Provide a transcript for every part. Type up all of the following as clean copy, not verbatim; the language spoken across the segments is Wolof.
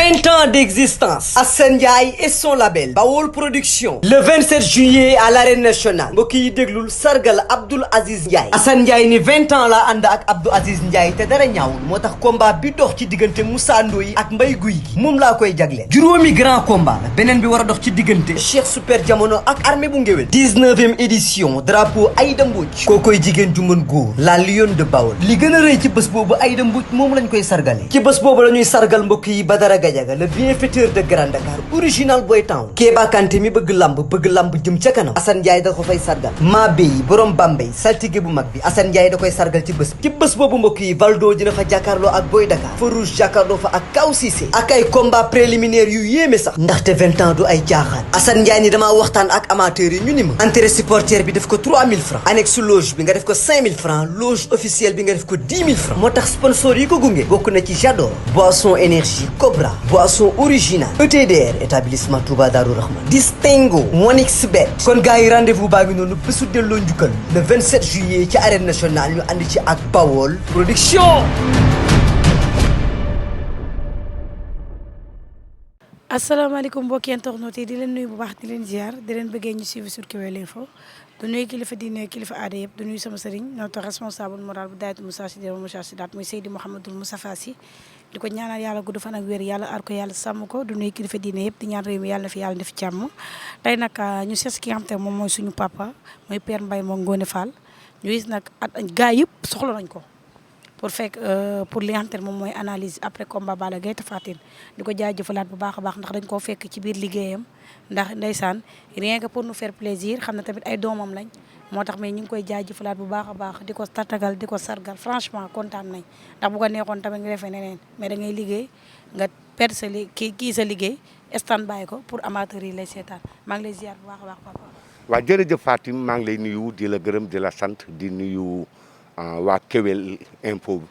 20 ans d'existence. Assane Ndiaye et son label Bawol Production. Le 27 juillet à l'arène nationale. mbokk yi déglul sargal Abdoul Aziz Ndiaye. Assane Ndiaye ni 20 ans la ànd ak Abdou Aziz Ndiaye te dara ñaawul moo tax combat bi dox ci diggante Moussa Ndoye ak Mbaye Gouy Gui moom laa koy jagleel. juróomi grand combat la beneen bi war a dox ci diggante Cheikh Super Jamono ak armée bu ngéwél. 19e édition drapeau Aïda Mbodj. koo koy jigéen ju mën góor la lionne de Bawol. li gën a rëy ci bés boobu Aïda Mbodj moom lañ koy sargale. ci bés boobu la ñuy sargal mbokk yi Badara Gadiaga le bienfaiteur de Grand Dakar original boy town. Kéba Kanté mi bëgg lamb jëm ca kanam. Assane Ndiaye da ko fay sargal. Mabé borom Bambey saltige bu mag bi Assane Ndiaye da koy sargal ci bés bi. ci bés boobu mbokk yi Valdo dina fa jàkkaarloo ak Boy Dakar. Farouche jàkkaarloo fa ak Kaw Cissé. ak ay combat préliminaire yu yéeme sax. ndaxte 20 ans du ay jaaxaan. Assane Ndiaye ni damaa waxtaan ak amateurs yi ñu ni ma. entrée supporter bi def ko 3000 francs. annexe loge bi nga def ko 5000 francs. loge officielle bi nga def ko 10 000 francs. moo tax sponsor yi ko gunge. bokk na ci Jador. Boisson énergie Cobra. boisson original. ETDR établissement Touba Darou Rahman. Distingo. Monixbet. kon gars yi rendez-vous baa ngi noonu bésu delloo njukkal. le 27 juillet ci arène nationale ñu ànd ci ak Bawol Production. asalaamaaleykum mbokki internautes yi di leen nuyu bu baax di leen ziar di leen bëggee ñu suivre sur Kewel Info du nuyu kilifa diine kilifa aada yëpp du nuyu sama sëriñ notre responsable moral bu daayatu Moussa Sidé Moussa Sidaat muy Seydi Mouhamadul Moustapha Sy di ko ñaanal yàlla gudd fan ak wér yàlla aar ko yàlla sàmm ko du nuyu kilifa diine yëpp di ñaan réew mi yàlla na fi yàlla def jàmm tey nag ñu sees ki nga xam te moom mooy suñu papa mooy Père Mbaye moo Ngoné Fall ñu gis nag gaa yëpp soxla nañ ko pour li nga xamante ne moom mooy analyse après combat Balla Gaye Tapha Tine di ko jaajëfalaat bu baax a baax ndax dañ koo fekk ci biir liggéeyam ndax ndeysaan rien que pour nous faire plaisir xam ne tamit ay doomam lañ moo tax mais ñu ngi koy jaajëfalaat bu baax a baax di ko tatagal di ko sargal franchement kontaan nañ ndax bu ko neexoon tamit nga defee neneen mais da ngay liggéey nga perdre sa kii sa liggéey stand by ko pour amateurs yi lay seetaan maa ngi lay ziar bu baax a baax papa. waaw jërëjëf Fatim maa ngi lay nuyu di la gërëm di la sant di nuyu waa Kewel Info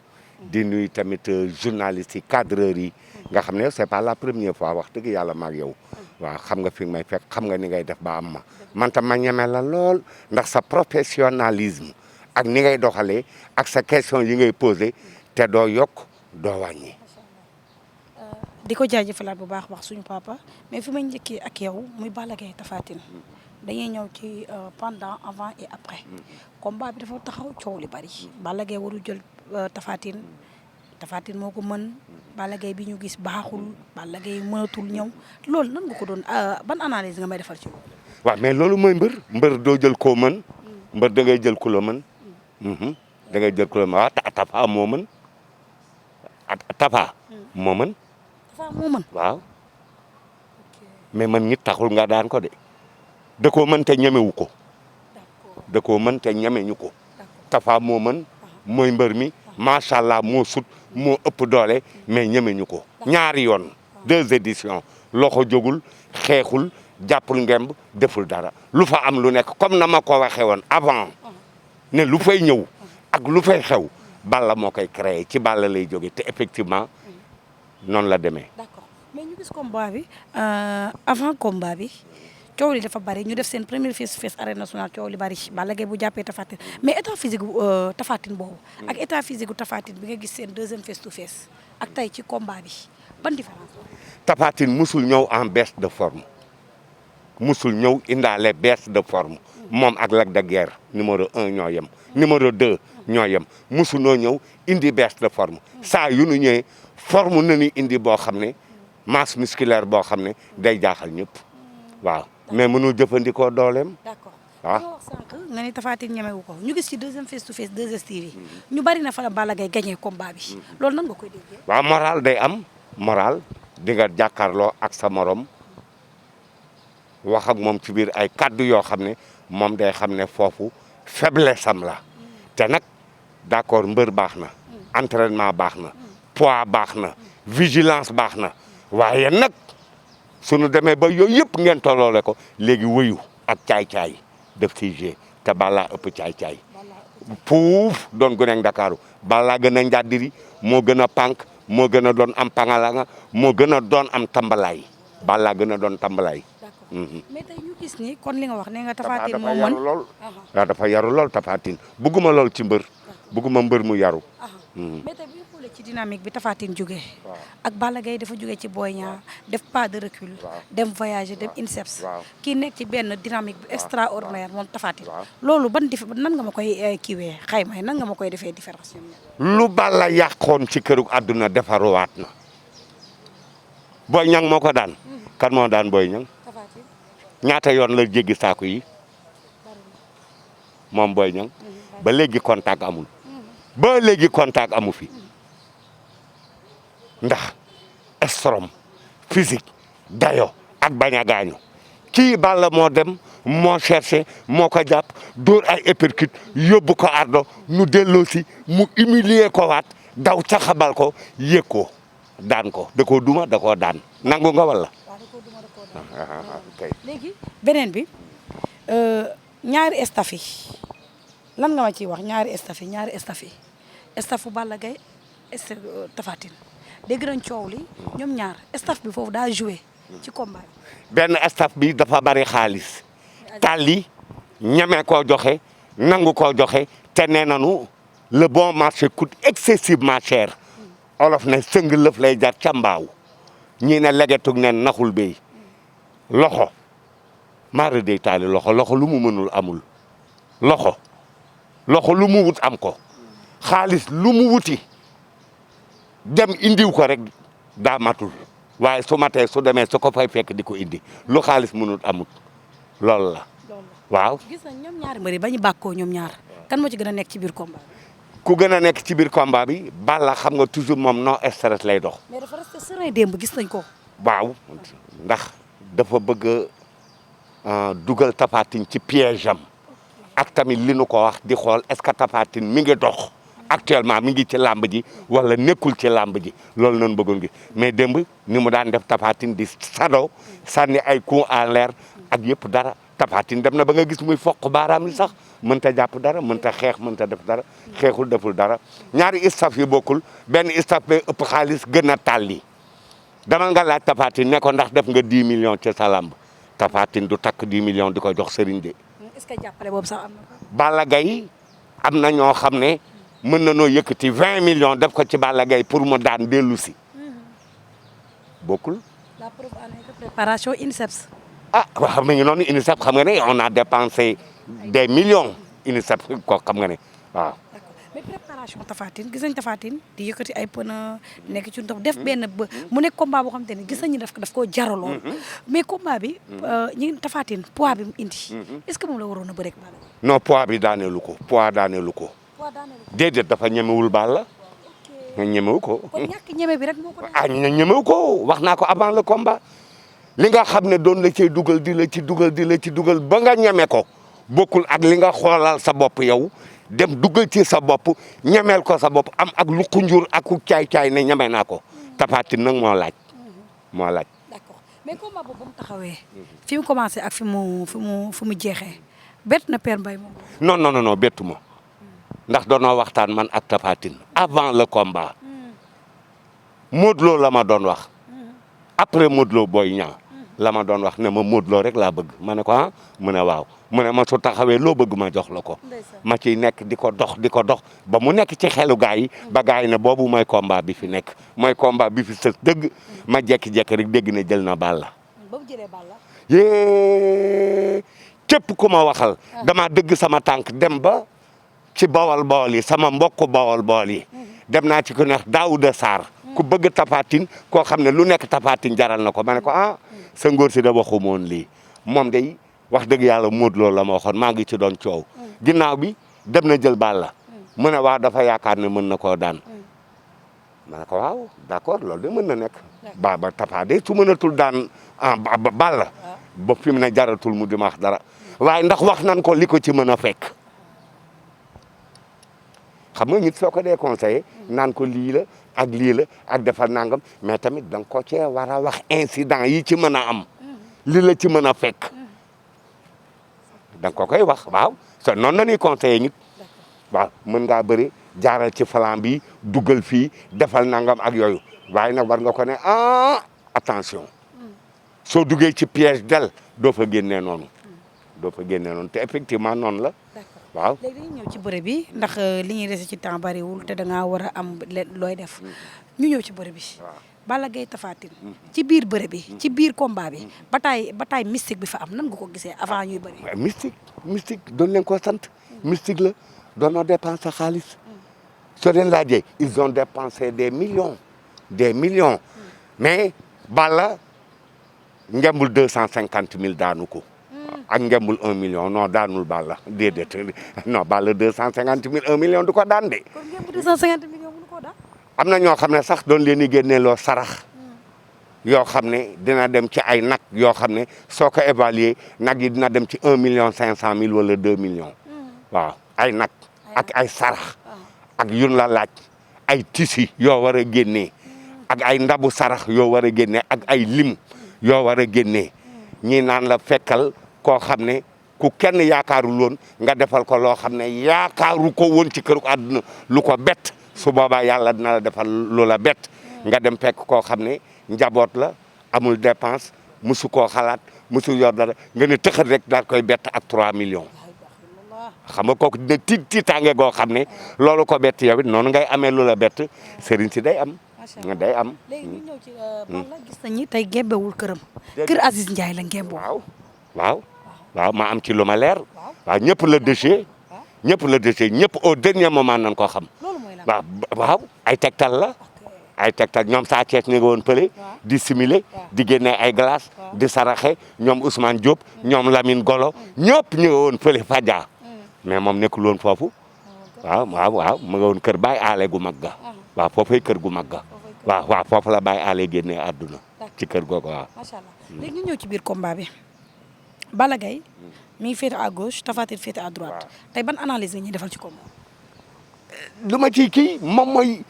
di nuyu tamit journalistes yi cadreurs yi nga xam ne c'est pas la première fois wax dëgg yàlla maag yow waaw xam nga fi may fekk xam nga ni ngay def ba am ma man tam ma ñeme la lool ndax sa professionnalisme ak ni ngay doxalee ak sa question yi ngay posé te doo yokk doo wàññi. di ko jaajëfalaat bu baax suñu papa mais fi may njëkkee ak yow muy Balla Gaye Tapha Tine dañuy ñëw ci pendant avant et après combat bi dafa taxaw coow li bari Balla Gaye warul jël Tapha Tine moo ko mën Balla Gaye bi ñu gis baaxul Balla Gaye mënatul ñëw loolu nan nga ko doon ban analyse nga may defal ci loolu. waaw mais loolu mooy mbër doo jël koo mën mbër da ngay jël ku la mën da ngay jël ku la mën waaw Tapha moo mën Tapha moo mën. Tapha moo mën waaw mais man nit taxul nga daan ko de. da koo mën te ñemewu ko da koo mën te ñemeñu ko Tapha moo mën mooy mbër mi macha allah moo sut moo ëpp doole mais ñemeñu ko ñaari yoon 2 éditions loxo jógul xeexul jàppul ngemb deful dara lu fa am lu nekk comme na ma ko waxee woon avant ne lu fay ñëw ak lu fay xew Balla moo koy créé ci Balla lay jóge te effectivement noonu la demee. d'accord mais ñu gis combat bi avant combat bi. coow li dafa bari ñu def seen premier face to face arène nationale coow li bari Balla Gaye bu jàppee Tapha Tine mais état physique bu Tapha Tine boobu ak état physique bu Tapha Tine bi nga gis seen deuxième face to face ak tey ci combat bi ban différence. Tapha Tine musul ñëw en baisse de forme musul ñëw indaale baisse de forme moom ak Lac de Guiers numéro 1 ñoo yem numéro 2 ñoo yem musul noo ñëw indi baisse de forme saa yu nu ñëwee forme nañu indi boo xam ne masse musculaire boo xam ne day jaaxal ñëpp waaw. mais mënul jëfandikoo dooleem. d'accord waaw nga wax sànq nga ni Tapha Tine ñemewu ko ñu gis ci deuxième face to face 2STV ñu bari na fa la Balla Gaye gagné combat bi loolu nan nga koy déggee. waaw moral day am moral di nga jàkkaarloo ak sa morom wax ak moom ci biir ay kaddu yoo xam ne moom day xam ne foofu faiblesse am la te nag d'accord mbër baax na entraînement baax na poids baax na vigilance baax na waaye nag. suñu demee ba yooyu yëpp ngeen tolloole ko léegi wëyu ak caay-caay def ci g te Balla ëpp caay-caay fuuf doon gën a Ndakaaru Balla gën a njàddiri moo gën a pànk moo gën a doon am pangalanga moo gën a doon am tambalaay Balla gën a doon tambalaay. mais tey ñu gis ni kon li nga wax nee nga Tapha Tine moo mën dafa yaru lool Tapha Tine bugguma lool ci mbër bugguma mbër mu yaru. mais tey bu ñu xoolee ci dynamique bi Tapha Tine jógee. ak Balla Gaye dafa jógee ci Boy Niang def pas de recul. dem voyager dem INSEPS. kii nekk ci benn dynamique bu extraordinaire moom Tapha Tine. loolu nan nga ma koy kiiwee xayma nan nga ma koy defee différence. lu Balla yàqoon ci këru àdduna defaruwaat na. Boy Niang moo ko daan. kan moo daan Boy Niang. ñaata yoon la jéggi saako yi. moom Boy Niang. ba léegi contact amul. ba léegi contact amu fi. ndax estrom physique dayo ak bañ a gaañu kii Balla moo dem moo cherché moo ko jàpp dóor ay uppercut yóbbu ko ardo nu delloo si mu humilier ko waat daw caxabal ko yéeg ko daan ko da koo duma da koo daan nangu nga walla. léegi beneen bi ñaari staff yi lan nga ma ciy wax ñaari staff yi staffu Balla Gaye Tapha Tine dégg nañ coow li ñoom ñaar staff bi foofu daa joué ci combat bi. benn staff bi dafa bari xaalis tàlli ñeme koo joxe nangu koo joxe te nee nañu le bon marché coûte excessivement cher olof ne sëng lëf lay jar ca mbaaw ñii ne legetug ne naxul béy loxo maara day taali loxo lu mu mënul amul loxo lu mu wut am ko xaalis lu mu wuti dem indiw ko rek daa matul waaye su matee su demee su ko fay fekk di ko indi lu xaalis mënul amul loolu la waaw. gis nañ ñoom ñaari mbëri ba ñu bàkkoo ñoom ñaar kan moo ci gën a nekk ci biir combat bi. ku gën a nekk ci biir combat bi Balla xam nga toujours moom non stress lay dox. mais dafa resté serein démb gis nañ ko. waaw ndax dafa bëgg a dugal Tapha Tine ci piège am ak tamit li nu ko wax di xool est-ce que Tapha Tine mi ngi dox actuellement mi ngi ci làmb ji wala nekkul ci làmb ji loolu noonu bëggoon gi mais démb ni mu daan def Tapha Tine di sado sànni ay coups en l'air ak yëpp dara Tapha Tine dem na ba nga gis muy foq baaraam yi sax mënta jàpp dara mënta xeex mënta def dara xeexul deful dara ñaari staff yi bokkul benn staff bi ëpp xaalis gën a tàlli dama nga laaj Tapha Tine ne ko ndax def nga 10 millions ci sa làmb Tapha Tine du takk 10 millions di ko jox sëriñ de. est-ce que jàppale boobu sax am na ko. Balla Gaye am na ñoo xam ne mën na noo yëkkati 20 millions def ko ci Balla Gaye pour mu daan dellu si bokkul. la preuve en est que préparation INSEPS. ah waaw mi ngi noonu INSEPS xam nga ne on a dépensé des millions INSEPS ko xam nga ne waaw. mais préparation Tapha Tine gis nañ Tapha Tine di yëkkati ay pneu nekk ci ndox def benn ba mu nekk combat boo xam te ne gis nañu daf koo jaraloon mais combat bi ñi Tapha Tine poids bi mu indi est-ce que moom la waroon a bëre ak Balla non poids bi daaneelu ko déedéet dafa ñemewul Balla nga ñemewu ko kon ñàkk ñeme bi rek moo ko ñemewu ko wax naa ko avant le combat li nga xam ne doon la cay dugal di la ci dugal ba nga ñeme ko bokkul ak li nga xoolal sa bopp yow dem duggal ci sa bopp ñemeel ko sa bopp am ak lu kunjur ak ku caay-caay ne ñeme naa ko Tapha Tine nag moo laaj. d'accord mais combat boobu ba mu taxawee fi mu commencé ak fi mu jeexee bett na Père Mbaye moom. non bettu ma ndax doonoo waxtaan man ak Tapha Tine avant le combat Modou Lo la ma doon wax après Modou Lo Boy Niang la ma doon wax ne ma Modou Lo rek laa bëgg ma ne ko ah mu ne waaw mu ne ma su taxawee loo bëgg ma jox la ko ma ciy nekk di ko dox ba mu nekk ci xelu gaa yi ba gaa yi ne boobu mooy combat bi fi nekk mooy combat bi fi sës dëgg ma jekki-jekki rek dégg ne jël na Balla ba mu jëlee Balla yée képp ku ma waxal dama dëgg sama tànk dem ba ci bawol yi sama mbokk bawol yi dem naa ci ku neex Daouda Sarr ku bëgg Tapha Tine koo xam ne lu nekk Tapha Tine jaral na ko ma ne ko ah sa ngóor si da waxu moon lii moom day wax dëgg yàlla Modou Lo la ma waxoon maa ngi ci doon coow ginnaaw bi dem na jël Balla mu ne waaw dafa yaakaar ne mën na koo daan ma ne ko waaw d'accord loolu de mën na nekk ba Tapha de su mënatul daan Balla ba fi mu ne jaratul mu di ma wax dara waaye ndax wax nan ko li ko ci mën a fekk xam nga nit soo ko dee conseillé naan ko lii la ak lii la ak defar nangam mais tamit da nga ko cee war a wax incident yi ci mën a am li la ci mën a fekk da nga ko koy wax waaw so noonu la ñuy conseillé nit waaw mën ngaa bëri jaaral ci flanc bi dugal fii defal nangam ak yooyu waaye nag war nga ko ne attention soo duggee ci piège del doo fa génnee noonu te effectivement noonu la waaw léegi dañuy ñëw ci bëre bi ndax li ñuy dese ci temps bariwul te da ngaa war a am looy def ñu ñëw ci bëre bi. Balla Gaye Tapha Tine ci biir bëre bi ci biir combat bi bataille mystique bi fa am nan nga ko gisee avant ñuy bëri. mystique doon leen ko sant mystique la doonoo dépenser xaalis soo leen laajee ils ont dépensé des millions mais Balla ngembul 250 000 daanu ko ak ngembul 1 million non daanul Balla déedéet non Balla 250 000 1 million du ko daan de. kon ngembul 250 millions mënu ko daan. am na ñoo xam ne sax doon leen di génneeloo sarax yoo xam ne dina dem ci ay nag yoo xam ne soo ko évaluer nag yi dina dem ci 1,5 million wala 2 millions waaw ay nag ak ay sarax ak yun la laaj ay tisi yoo war a génnee ak ay ndabu sarax yoo war a génnee ak ay lim yoo war a génnee ñii naan la fekkal koo xam ne ku kenn yaakaarul woon nga defal ko loo xam ne yaakaaru ko woon ci këru àdduna lu ko bett su boobaa yàlla dina la defal lu la bett nga dem fekk koo xam ne njaboot la amul dépense musu koo xalaat musu yor dara nga ne tëxat rek daal koy bett ak 3 millions xam nga kooku dina tiitaange goo xam ne loolu ko bett yow it noonu ngay amee lu la bett sëriñ si day am. day am. léegi ñu ñëw ci Balla gis nañu tey gembewul këram. kër Aziz Ndiaye la ngemboo. waaw ma am ci lu ma leer. waaw ñëpp la déchets. ñëpp au dernier moment nañ ko xam. loolu mooy lan waaw ay tegtal la. ay tegtal ñoom Sa Thiès ñu ngi woon pële. di simuler di génne ay glace. di saraxe ñoom Ousmane Diop. ñoom Lamine Golo. ñëpp ñu ngi woon pële Fadia. mais moom nekkul woon foofu. waaw mu nga woon kër Baye Allé gu mag ga. waaw foofay kër gu mag ga. waaw foofu la Baye Allé génnee àdduna. ci kër googu waaw. macha allah léegi ñu ñëw ci biir combat bi. Balla Gaye mi ngi féete à gauche Tapha Tine féete à droite. tey ban analyse la ñuy defal ci combat. lu ma ciy kii moom mooy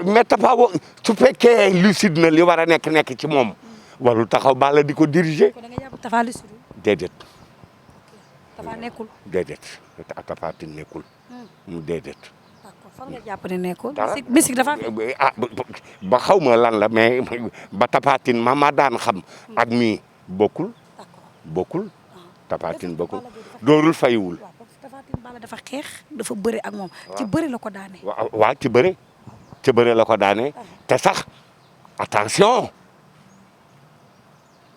mais Tapha su fekkee lucide na li war a nekk ci moom. warul taxaw Balla di ko diriger. kon da nga jàpp Tapha lucide. déedéet. Tapha nekkul. déedéet Tapha Tine nekkul. déedéet. d'accord fan nga jàpp ne nekkul. dara mystique dafa. ba xaw ma lan la mais ba Tapha Tine ma daan xam. ak mii bokkul. bokkul. Tapha Tine bokkul doorul fayiwul. waaw parce que Tapha Tine Balla dafa xeex dafa bëre ak moom. ci bëre la ko daane. waaw ci bëre la ko daane te sax attention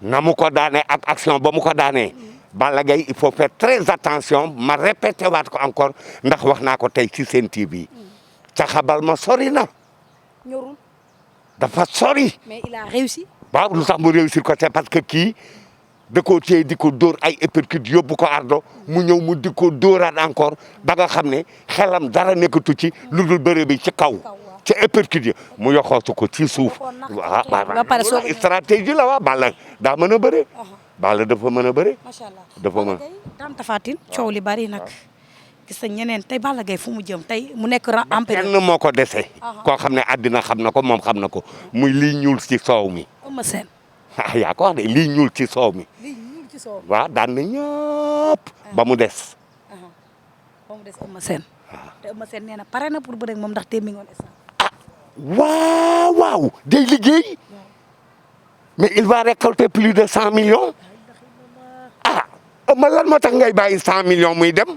na mu ko daane ak action ba mu ko daanee. Balla Gaye il faut faire très attention ma répété waat ko encore ndax wax naa ko tey ci Sen TV ca xabal ma sori na. ñorul. dafa sori. mais il a réussi. waaw lu tax mu réussir ko c'est parce que kii da koo téye di ko dóor ay uppercut yóbbu ko ardo mu ñëw mu di ko dóoraat encore ba nga xam ne xelam dara nekkatu ci lu dul bëre bi ci kaw. ci uppercut yi mu yoxoosu ko ci suuf. waaw stratégie la waa Balla daa mën a bëre. Balla dafa mën a bëre. macha allah dafa mën daan Tapha Tine coow li bari nag. gis nañ ñeneen tey Balla Gaye fu mu jëm tey mu nekk empereur. kenn moo ko dese. koo xam ne àddina xam na ko moom xam na ko muy lii ñuul ci soow mi. Eumeu Sène. yaa ko wax de lii ñuul ci soow mi. lii ñuul ci soow mi. waaw daan na ñëpp. ba mu des. ba mu des Eumeu Sène. te Eumeu Sène nee na pare na pour bëre ak moom ndax tey mi ngi woon instant. waaw day liggéey. mais il va récolter plus de 100 millions. ma lan moo tax ngay bàyyi 100 millions muy dem.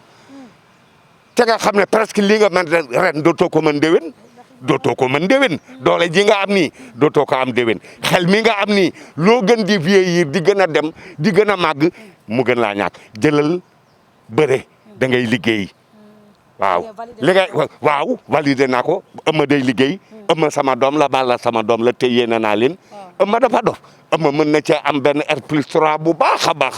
te nga xam ne presque li nga mën ren dootoo ko mën déwén. doole ji nga am nii dootoo ko am déwén xel mi nga am nii loo gën di vieillir di gën a dem di gën a màgg mu gën laa ñàkk jëlal bëre da ngay liggéey. waaw validé naa ko Eumeu day liggéey. Eumeu sama doom la Balla sama doom la te yéene naa leen. Eumeu dafa dof Eumeu mën na cee am benn R+3 bu baax a baax.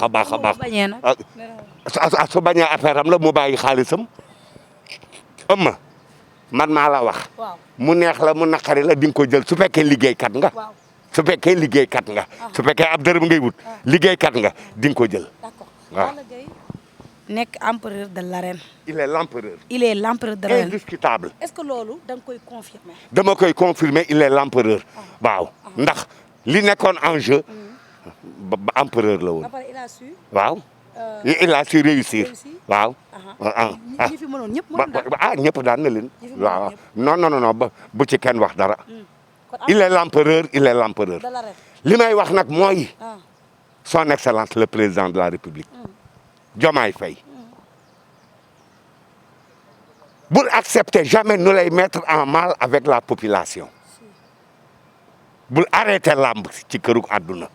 su bañee affaire am la mu bàyyi xaalisam. Eumeu man maa la wax. mu neex la mu naqari la di nga ko jël su fekkee liggéeykat nga. su fekkee ab dërëm ngay wut. liggéeykat nga di nga ko jël. waaw. nekk empereur de l'arène. il est l'empereur. de l'arène. indiscutable. est-ce que loolu da nga koy confirmer. dama koy confirmer il est l'empereur. waaw ndax li nekkoon en jeu. ba empereur la woon. après il a su. waaw. il a su réussir. waaw. ñi fi mënoon ñëpp mënoon daal. ñëpp daan na leen. waaw non bu ci kenn wax dara. il est l'empereur. de l'arène. li may wax nag mooy. son excellence le président de la république. Diomaye Faye bul accepter jamais nu lay mettre en mal avec la population bul arrêter làmb ci këru àdduna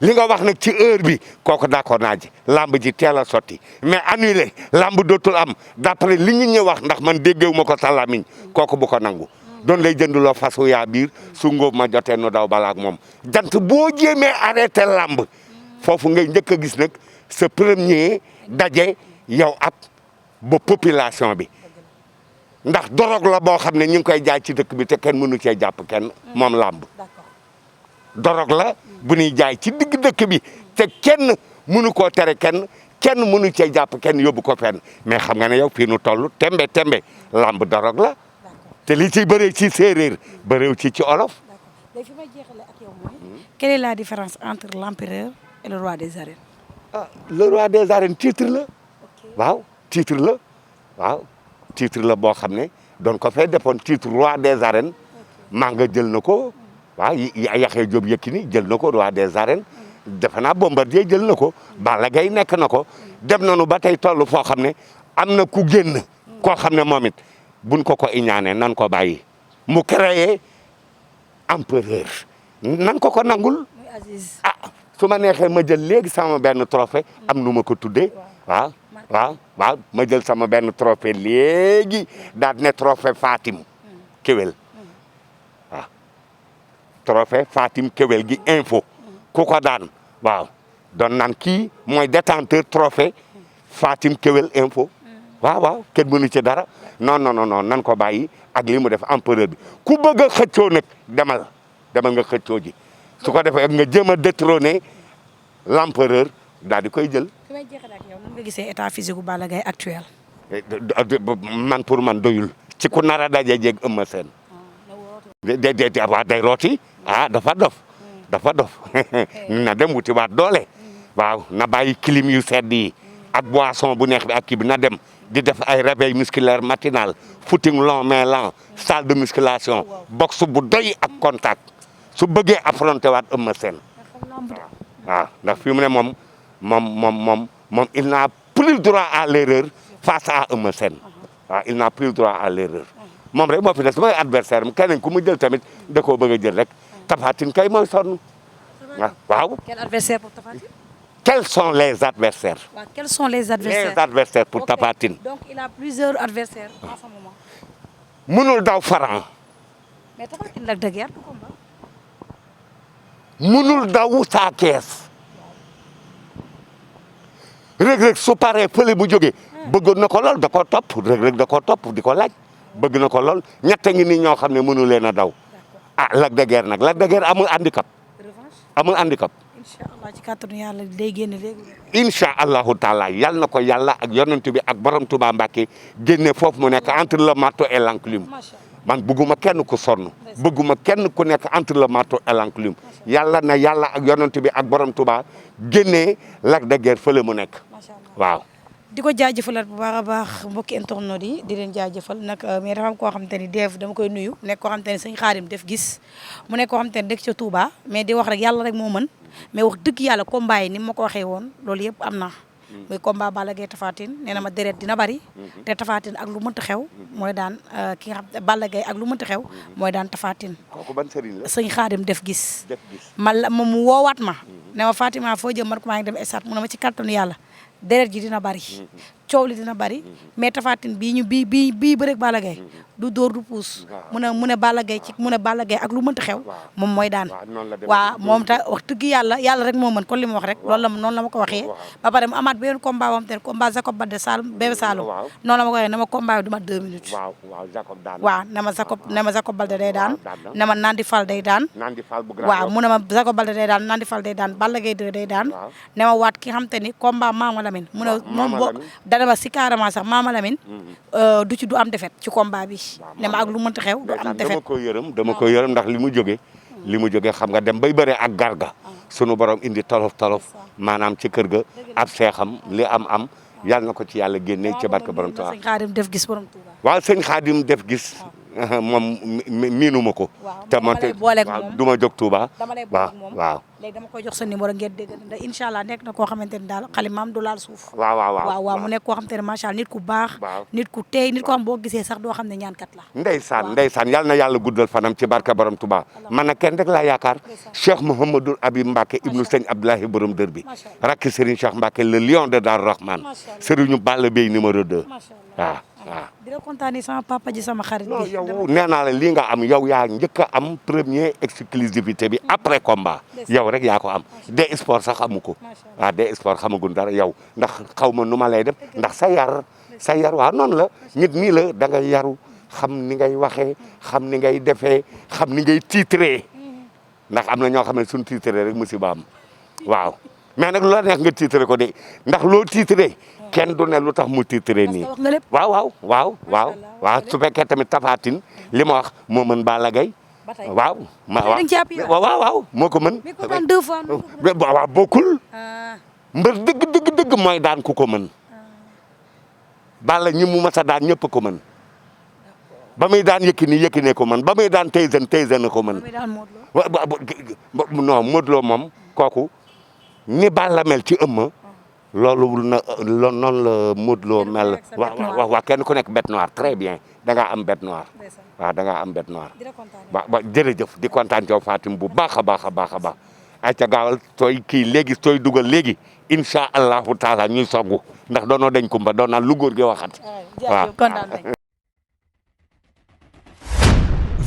li nga wax nag ci heure bi kooku d'accord naa ji làmb ji teel a sotti mais annulé làmb dootul am d'après li ñu wax ndax man déggewu ma ko sa làmmiñ kooku bu ko nangu doon lay jënduloo fasu yaa biir su ngóob ma jotee nu daw balaak moom jant boo jéemee arrêté làmb foofu ngay njëkk a gis nag sa premier daje yow ak ba population bi ndax dorog la boo xam ne ñu ngi koy jaay ci dëkk bi te kenn mënu cee jàpp kenn moom làmb dorog la bu ñuy jaay ci digg dëkk bi te kenn mënu koo tere kenn mënu cee jàpp kenn yóbbu ko fenn mais xam nga ne yow fii nu toll tembe làmb dorog la te li ci bëree ci séeréer bëreew ci olof. léegi fi may jeexale ak yow mooy. quelle est la différence entre l'empereur et le roi des arènes. ah le roi des arènes titre la. waaw titre la waaw titre la boo xam ne doon ko fay defoon titre roi des arènes Manga jël na ko waaw Yaxya Joob Yékini jël na ko roi des arènes defe naa Bombardier jël na ko Balla Gaye nekk na ko dem nañu ba tey toll foo xam ne am na ku génn koo xam ne moom it buñ ko iñaane nan ko bàyyi mu créé empereur nan ko nangul ah su ma neexee ma jël léegi sama benn trophée am nu ma ko tuddee waaw ma jël sama benn trophée léegi daal ne trophée Fatim Kewel waaw trophée Fatim Kewel gi info ku ko daan waaw doon naan kii mooy détenteur trophée Fatim Kewel info waaw kenn mënu ci dara non nan ko bàyyi ak li mu def empereur bi ku bëgg a xëccoo nag demal nga xëccoo ji su ko defee nga jëm a détrôner l'empereur daal di koy jël. fi may jeexal ak yow nan nga gisee état physique bu Balla Gaye actuel. man pour man doyul ci ku nar a daje jeeg Eumeu Sène. day rooti dafa dof na dem wuti waat doole waaw na bàyyi clim yu sedd yi ak boisson bu neex bi ak kii bi na dem di def ay réveil musculaire matinal footing long mais lent salle de musculation boxe bu doy ak contact su bëggee affronter waat Eumeu Sène waaw ndax fi mu ne moom il n'a plus le droit à l'erreur face à Eumeu Sène waaw il n'a plus le droit à l'erreur moom rek moo fi des mooy adversaire am keneen ku mu jël tamit da koo bëgg a jël rek Tapha Tine kay mooy sonn waaw. Quel adversaire pour Tapha Tine? Quels sont les adversaires? Quels sont les adversaires? Les adversaires pour Tapha Tine. Donc il a plusieurs adversaires en ce moment. Mënul daw Franc. Mais Tapha Tine Lac de Guiers du combat. Mënul daw Sa Thiès. Reug Reug su paree fële bu jógee bëggoon na ko lool da koo topp Reug Reug da koo topp di ko laaj bëgg na ko lool ñett ngi nii ñoo xam ne mënu leen a daw Lac de Guiers nag Lac de Guiers amul handicap. amul handicap. incha allah ci kàttanu yàlla day génn léegi. incha allahu taala yal na ko yàlla ak yonent bi ak borom Touba Mbacké génne foofu mu nekk entre le marteau et l'enclume man bëgguma kenn ku sonn bëgguma kenn ku nekk entre le marteau et l'enclume yàlla na yàlla ak yonent bi ak borom Touba génnee Lac de Guiers fële mu nekk waaw. di ko jaajëfalaat bu baax a baax mbokki internautes yi di leen jaajëfal nag mais dafa am koo xamante ni def dama koy nuyu nekk koo xamante ni sëñ Xaadim def gis mu nekk koo xamante ni dëkk ca Touba mais di wax rek yàlla rek moo mën mais wax dëgg yàlla combat yi ni ma ko waxee woon loolu yëpp am na muy combat Balla Gaye Tapha Tine nee na ma deret dina bari te Tapha Tine ak lu mënta xew mooy daan ki nga xam Balla Gaye ak lu mënta xew mooy daan Tapha Tine kooku ban sëriñ la sëñ Xaadim def gis ma mu woowaat ma ne ma Fatima foo jëm man ko maa ngi dem estat mu ne ma ci kattanu yàlla deret ji dina bari coow li dina bari mais Tapha Tine bii bëreeg Balla Gaye du dóor du puus mu ne Balla Gaye ak lu mënta xew moom mooy daan waaw moom ta wax dëgg yàlla rek moo mën kon li ma wax rek loolu la noonu la ma ko waxee ba pare mu amaat beneen combat boo xam te ne combat Jacob Baldé Saloum bébé Saloum noonu la ma ko waxee ne ma combat bi du mat 2 minutes waaw ne ma Jacob Baldé day daan ne ma Nandi Fall day daan waaw mu ne ma Jacob Baldé day daan Nandi Fall day daan Balla Gaye 2 day daan ne ma waat ki xam te ni combat Mama Lamine mu ne moom boo dana ma si carrément sax Mama Lamine du am defet ci combat bi ne ma ak lu mënta xew du am defet dama ko yërëm ndax li mu jóge xam nga dem bay bëre ak Garga sunu borom indi tolof maanaam ci kër ga ab seexam li am yàlla na ko ci yàlla génne ci barke borom Tuubaa sëñ Xaadim def gis borom Tuubaa waaw sëñ Xaadim def gis moom miinuma ko. te man du ma jóg Touba. dama lay waaw moom waaw. léegi dama koy jox sa numéro ngeen dégg ndax incha allah nekk na koo xamante ne daal xalimaam du laal suuf. waaw mu nekk koo xamante ne macha allah nit ku baax. nit ku teey nit ko xam boo gisee sax doo xam ne ñaankat la. ndeysaan yal na yàlla guddal fanam ci barka borom Touba. man nag kenn rek laa yaakaar Cheikh Mouhamadou Habib Mbacké ibnu Sëñ Abdoulahi borom dër bi. rakki Serigne Cheikh Mbacké le lion de Darou Rahman. Serigne Balla Bey numéro 2. waaw. di la kontaanee sama papa ji sama xarit bi. yow nee naa la lii nga am yow yaa njëkk a am première exclusivité bi après combat yow rek yaa ko am des sport sax amu ko waaw des sport xamagun dara yow ndax xaw ma nu ma lay def ndax sa yar waaw noonu la nit nii la da ngay yaru xam ni ngay waxee xam ni ngay defee xam ni ngay titré ndax am na ñoo xam ne suñu titré rek musiba am waaw mais nag lu la neex nga titré ko de ndax loo titré kenn du ne lu tax mu titré nii waaw su fekkee tamit Tapha Tine li ma wax moo mën Balla Gaye waaw moo ko mën waaw bokkul mbër dëgg mooy daan ku ko mën Balla ñi mu mas a daan ñëpp ko mën ba muy daan Yékini ko mën ba muy daan Tyson ko mën non Modou Lo moom kooku ni Balla mel ci ëmma loolu noonu la Modou Lo mel waaw kenn ku nekk bête noire très bien da ngaa am bête noire waaw da ngaa am bête noire waaw jërëjëf di kontaan ci yow Fatim bu baax a baax ay ca gaawal sooy dugal léegi incha allahu taala ñuy soggu ndax doonoo dañ kumba doon naan lu góor gi waxat waaw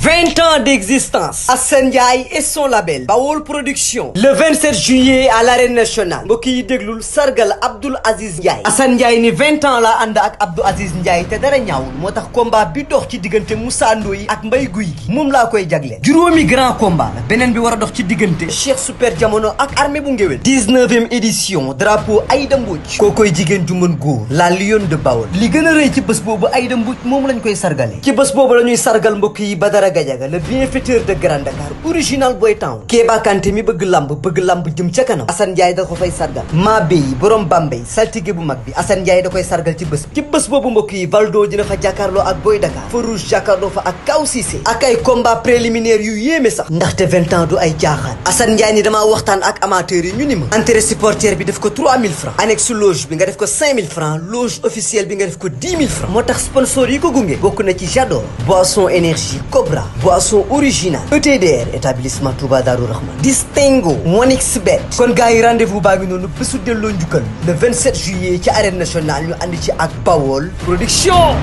20 ans d'existence. Assane Ndiaye et son label. Bawol Production. Le 27 juillet à l'arène nationale. mbokk yi déglul sargal Abdoul Aziz Ndiaye. Assane Ndiaye ni 20 ans la ànd ak Abdou Aziz Ndiaye te dara ñaawul moo tax combat bi dox ci diggante Moussa Ndoye ak Mbaye Guy gi moom laa koy jagleel. juróomi grand combat la beneen bi war a dox ci diggante Cheikh Super Jamono ak armée bu ngéwél. 19e édition drapeau Aïda Mbodj. koo koy jigéen ju mën góor. la lionne de Bawol. li gën a rëy ci bés boobu Aïda Mbodj moom lañ koy sargale. ci bés boobu la ñuy sargal mbokk yi Badara Gadiaga le bienfaiteur de Grand Dakar original boy town. Kéba Kanté mi bëgg lamb jëm ca kanam. Assane Ndiaye da ko fay sargal. maa béy borom Bambey saltige bu mag bi Assane Ndiaye da koy sargal ci bés bi. ci bés boobu mbokk yi Valdo dina fa jàkkaarloo ak Boy Dakar. Farouche jàkkaarloo fa ak Kaw Cissé. ak ay combat préliminaire yu yéeme sax. ndaxte 20 ans du ay jaaxaan. Assane Ndiaye ni damaa waxtaan ak amateurs yi ñu ni ma. entrée supporter bi def ko 3000 francs. annexe loge bi nga def ko 5000 francs. loge officielle bi nga def ko 10 000 francs. moo tax sponsor yi ko gunge. bokk na ci Jador. Boisson énergie Cobra. boisson original ETDR établissement Touba Darou Rahman. Distingo Monixbet. kon gars yi rendez-vous baa ngi noonu bésu delloo njukkal le 27 juillet ci arène nationale ñu ànd ci ak Bawol Production.